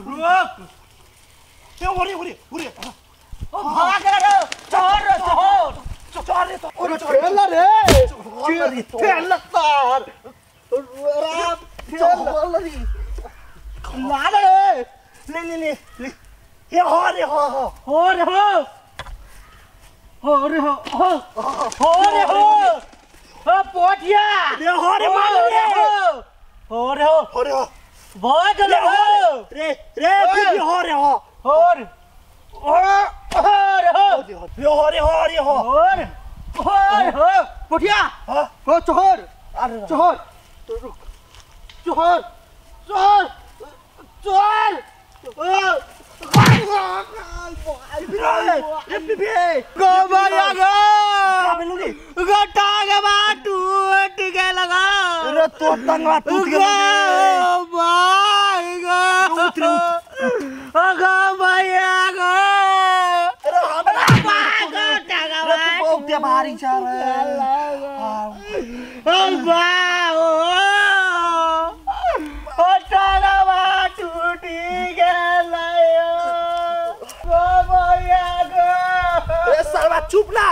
रुक ए ओरे ओरे ओरे ओ भाग रे चोर चोर चोर रे ओरे ठेला रे ठेला तार राम ठेला रे ला रे ले ले ले ले ए हो रे हो हो हो रे हो हो रे हो हो हो रे हो ओ पोठिया रे हो रे मार रे हो रे हो हो रे हो भाग रे हो रे रे पीपी हो रे हो हो रे हो रे हो रे हो रे हो रे हो हो रे हो रे हो पोठिया हां हो चोर चोर चोर चोर चोर टूट गेल रे तो टंगवा टूट गेल भाई गो अगो भैया गो अरे हमरा रे तू बहुत भारी छ रे ओ बा ओ टंगवा टूट गेल गो भैया गो रे सरवा चुप ना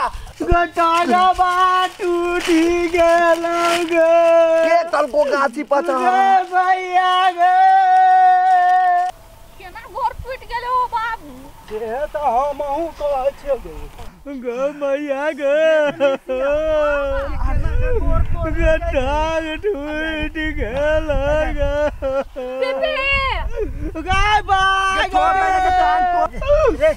टंगवा टूटी गेल गे के तलको गाछी पचा रे भैया गे केना गोर टूट गेल हो बाबू से त हमहु कहै छियै गे गो मैया गे गे टांग टूट गेल गे पीपी गाय बाय रे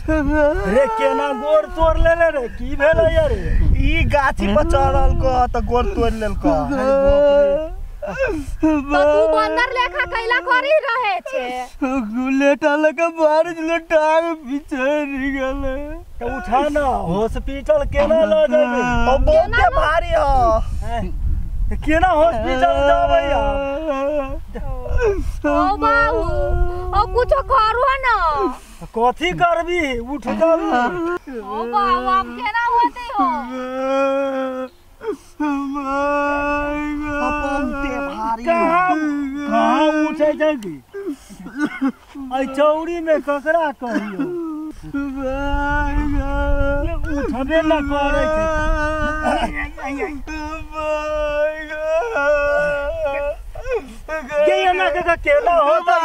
रे केना गोर तोड़ लेले रे की भेलै रे ई गाछी पर चढ़ल को त गोर तोड़ लेलको तो तू बंदर लेखा कैला करी रहे छे गुलेटा लके बारिश ले टांग पीछे गेले त उठा ना हॉस्पिटल केना ल जेबै ओ बहुते भारी हो केना हॉस्पिटल जाबै ओ बाबू ओ कुछ करू ना कथी करबी उठ जाबी ओ बाबू अब केना होते हो बहुते भारी कहाँ कहाँ उठे जल्दी ऐ चौरी में ककरा कहियो उठबे न करै छै के एना कका केना होतै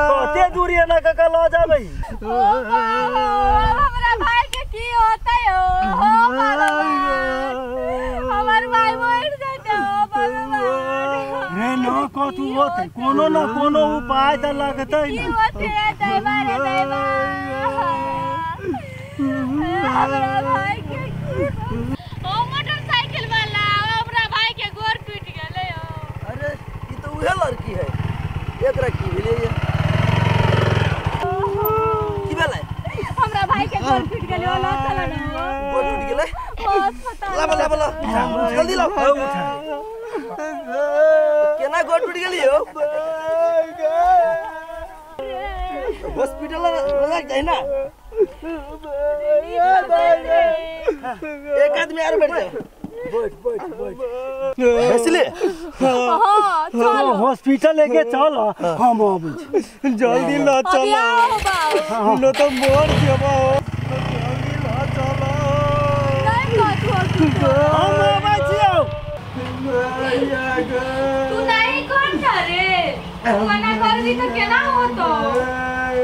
कते दूर एना कका ल जाबै ओ बाबू हमरा भाई के की होतै हो हो भगवान हमर भाई मर जेतै हो भगवान रे न कथू होतै कोनो न कोनो उपाय त लगतै की न होतै दैवा रे दैवा हमरा भाई के की ओ मोटरसाइकिल वाला हमरा भाई के गोर टूट गेलै हो अरे ई तो उहे लड़की है एकरा की भेलै ये की भेलै हमरा भाई के गोर टूट गेलै हो ल चल न गोर टूट गेलै अस्पताल लाबो लाबो ला जल्दी लाओ केना गोर टूट गेली हो हॉस्पिटल लग जाए ना एक आदमी आर बैठ जाओ बैठ बैठ बैठ बैसले हां चलो हॉस्पिटल लेके चल हम आबै छी जल्दी ल चल अभी आओ बाबू न त मर जेबो जल्दी ल चल नहीं कथू हम आबै छियौ तू नहीं कर ना रे तू मना कर दी तो केना होतो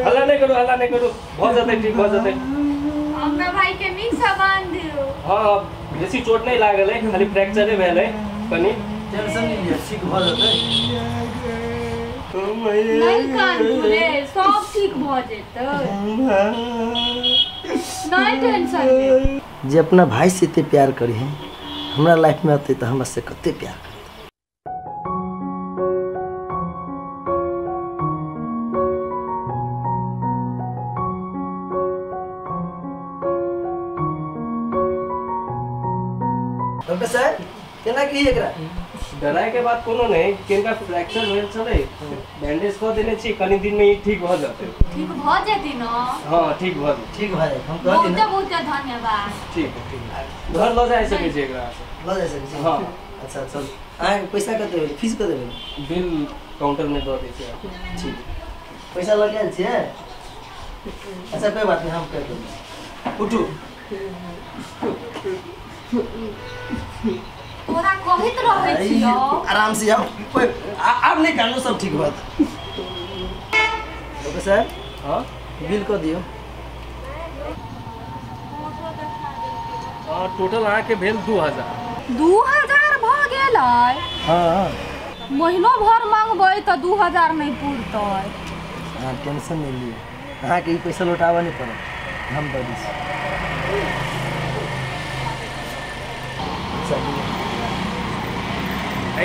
हल्ला नहीं करू हल्ला नहीं करू भ जेतै ठीक भ जेतै हमरा भाई के नीक से बांध दियो हां बेसी चोट नहीं लागल है खाली फ्रैक्चरे भेल है कनी टेंशन नहीं लिया ठीक भ जेतै नहीं कानू रे सब ठीक भ जेतै नहीं टेंशन ले जे अपना भाई से इतने प्यार करी है हमरा लाइफ में आते तो हमरा से कते प्यार करते। डॉक्टर साहब केना की एकरा डराय के बात कोनो नहीं किनका फ्रैक्चर भेल छलै बैंडेज क देने छी कनी दिन में ई ठीक भ जेतै। ठीक भ जेतै न? हां ठीक भ जेतै। ठीक भ जाय हम कहली बहुत बहुत धन्यवाद। ठीक ठीक घर ल जाय सकै छी एकरा ल जाय सकै छी। हां अच्छा चल अहाँ पैसा कते भेल फीस कते भेल? बिल काउंटर में दऽ दै छी। ठीक पैसा लग छियै। अच्छा कोई बात नहीं, हम कर देबै। उठू। तोरा कहैत रहै छियौ। आराम से जाओ, कोई आब नहीं कानू, सब ठीक बात। डॉक्टर साहब हां बिल को दियो। और टोटल अहाँ के भेल 2000। 2000 भ गेलै? हां महीनो भर मांगबै त 2000 नहीं पुरतै। हां टेंशन नहीं लियो, अहाँ के ई पैसा लौटाबऽ नहीं पड़त, हम दऽ दै छी।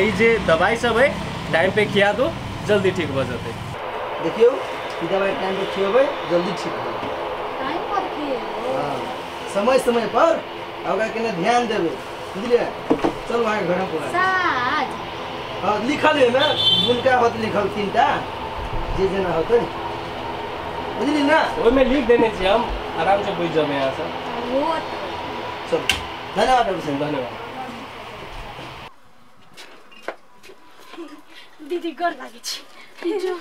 ई जे दवाई सब है टाइम पे खिया दो, जल्दी ठीक भ जेतै। देखियौ ई दवाई टाइम पे खियेबै जल्दी ठीक हो। टाइम पर खियेबै? हां समय समय पर ओकरा केना ध्यान देबै, बुझलियै? चल वहाँ घर में पूरा साज। हां लिखल है ना, बुनका होत लिखल तीनटा जे जेना होतै, बुझली ना? ओहिमे लिख देने छी हम, आराम से बुझि जेबै अहाँ सब। चल धन्यवाद डॉक्टर साहब। धन्यवाद दीदी, गोर लागै छी। जो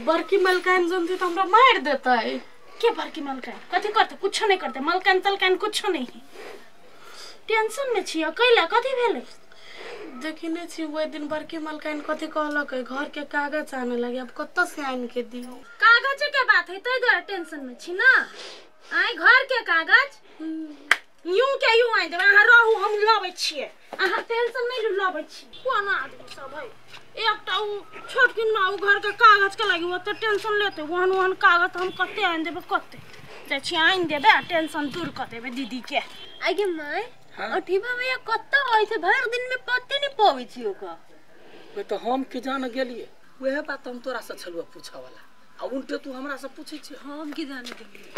बड़की मलकाइन जनती त हमरा मारि देतै। के बड़की मलकाइन कथी करतै? कुछो नहीं करतै, मलकाइन तलकाइन कुछो नहीं। टेंशन में छी कैला? कथी भेलै? देखने छी ओहि दिन बड़की मलकाइन कथी कहलक, घर के कागज आने लगे, अब कतऽ से आनि के दियौ? कागज के बात है तै दुआरे टेंशन में छी ना? आइ घर के कागज यूं के यूं आनि देबै, अहाँ रहू हम लबै छियै, अहाँ टेंशन नहीं लू, लबै छी। कोन आदमी सब है, एकटा उ छोटकिन मा उ घर के कागज के लागि ओते टेंशन लेते, ओहन ओहन कागज हम कते आनि देबै, कते जाइ छी आनि देबै आ टेंशन दूर कऽ देबै दीदी के। आइ गे my, अठीबा भैया कतऽ होइ छै? भरि दिन में पते नहीं पबै छी ओकर। वे तो हम के जान गेलिए, वह बात हम तोरा से छलुआ पूछा वाला, आ उल्टे तू हमरा से पूछै छी। हम के जान गेलिए।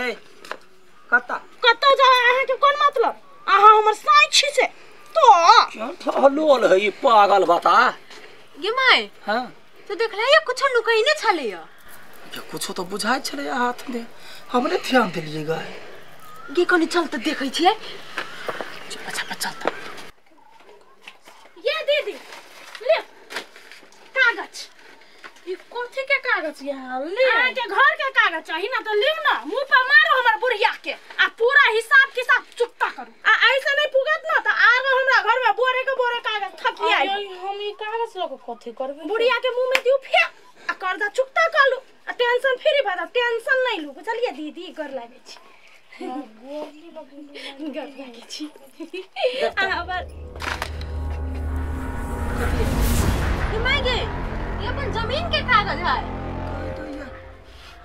ए कतऽ कतऽ जा अहाँ के कोन मतलब? अहाँ हमर साई छी से तो ठहलोल है ई पागल बता। गे my, हां तो देखलै या कुछो नुकैने छलै या? कुछो तो बुझाइ छलै हाथ में, हमरे ध्यान देलिए गाय। गे कनी चल त देखै छियै। अच्छा अच्छा चल। ये दीदी ले कागज। ई कथी के कागज या? ले अहाँ के घर के कागज चाही ना त लिउ ना, मुंह पर मारो हमर बुढ़िया के आ पूरा हिसाब किताब चुकता करू। आ ऐसे नहीं पुगत ना त आरो हमरा घर में बोरे के बोरे कागज थकी आई। हम ई कागज लऽ के कथी करबै? बुढ़िया के मुंह में दिउ फेक आ कर्जा चुकता कर लू आ टेंशन फ्री भ जाउ, टेंशन नहीं लू, बुझलियै दीदी? कर लागै छी, गर लागै छी। अहाँ बस my गे, ये अपन जमीन के कागज है।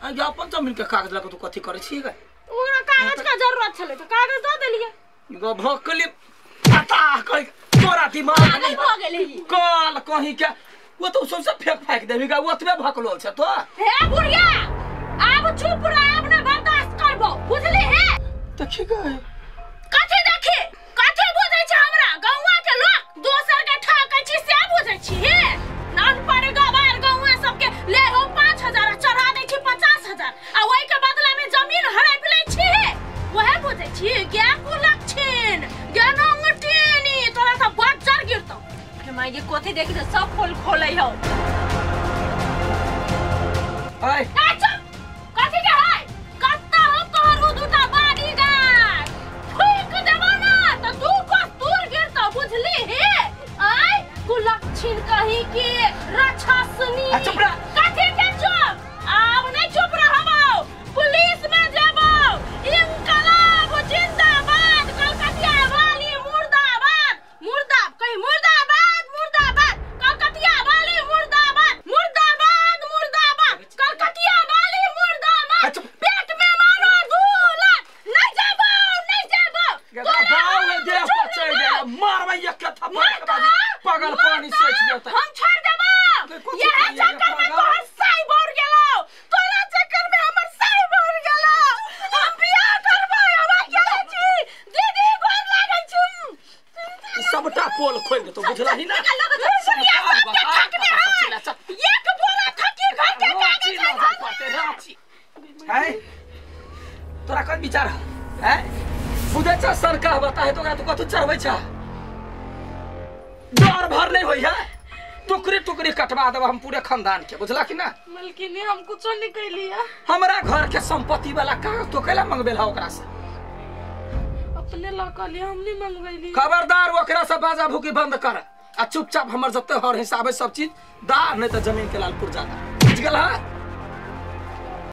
आ ये अपन जमीन के कागज लऽ के तू कथी करै छी गे? ओकरा कागज के जरूरत छलै त कागज दऽ देलियै। गो भोकली पता कहि तोरा दिमाग पागल भ गेलै। कल कहीं के वो तो सबसे फेंक फाक देबी गा, ओतबे भकलोल छ तो। हे बुढ़िया आब चुप रह, आब ना बर्दाश्त करबो, बुझली? हे देखी गए कथी देखी? कथी बुझै छै हमरा? गौवा के लोक दोसर के ठकै छी से बुझै छी? हे नान पर गवार गौवा सबके ले हो 5000 चढ़ा दै छी 50000 आ ओइ के बदला में जमीन हड़प लै छी। हे वहे बुझै छी गे कुलक्षण गे नंगटेनी, तोरा सब बज्जर गिरतौ। गे my गे कथी देखी त सब खोल खोलै हौ। आय ए चुप, कथी के है? कत्ता हो तोहर उ दूटा बॉडीगार्ड फूक देबो ना त दू कोस दूर गिरतौ, बुझली? हे आय कुलक्षण कही के राक्षसनी। चुप रह। कथी के चुप? आब नहीं चुप रहबो, पुलिस में जेबो। इनकलाब जिंदाबाद, कलकतिया वाली मुर्दाबाद, मुर्दा कही मुर्दाबाद, मुर्दाबाद, कलकतिया वाली मुर्दाबाद, मुर्दाबाद, मुर्दाबाद, कलकतिया वाली मुर्दाबाद। पेट में मारो दू लात। नहीं जेबो, नहीं जेबो। बाऊ देह पर चढ़ि गेल, मारबै एक थप्पड़ के बाद पागल पानी सेच जेतै। हम छोड़ देबो, यह चक्कर में तोहर साई बढ़ गेलौ, तोरा चक्कर में हमर साई बढ़ गेलौ। हम बियाह करबै, हम अकेले छी दीदी, गोर लागै छी। सबटा पोल खोलि देतौ, बुझलही ना? एक बोरा थकी घर के कागज है। है तोरा कौन विचार है? बुझै छ सरकार बता है तो तू कथू चढ़बै छ? डर भर नहीं होई है? टुकड़ी टुकड़ी कटवा देब हम पूरे खानदान के, बुझला कि ना? मलकिनी हम कुछो नहीं कैलिया। हमरा घर के संपत्ति वाला कागज तो कैला मंगबेल हा ओकरा से? अपने ला कहलिए, हम नहीं मंगबेली। खबरदार ओकरा से बाजा भूकी बंद कर आ चुपचाप हमर जते हर हिसाब है सब चीज दा, नहीं तो जमीन के लाल पुर्जा दा, बुझ गेल?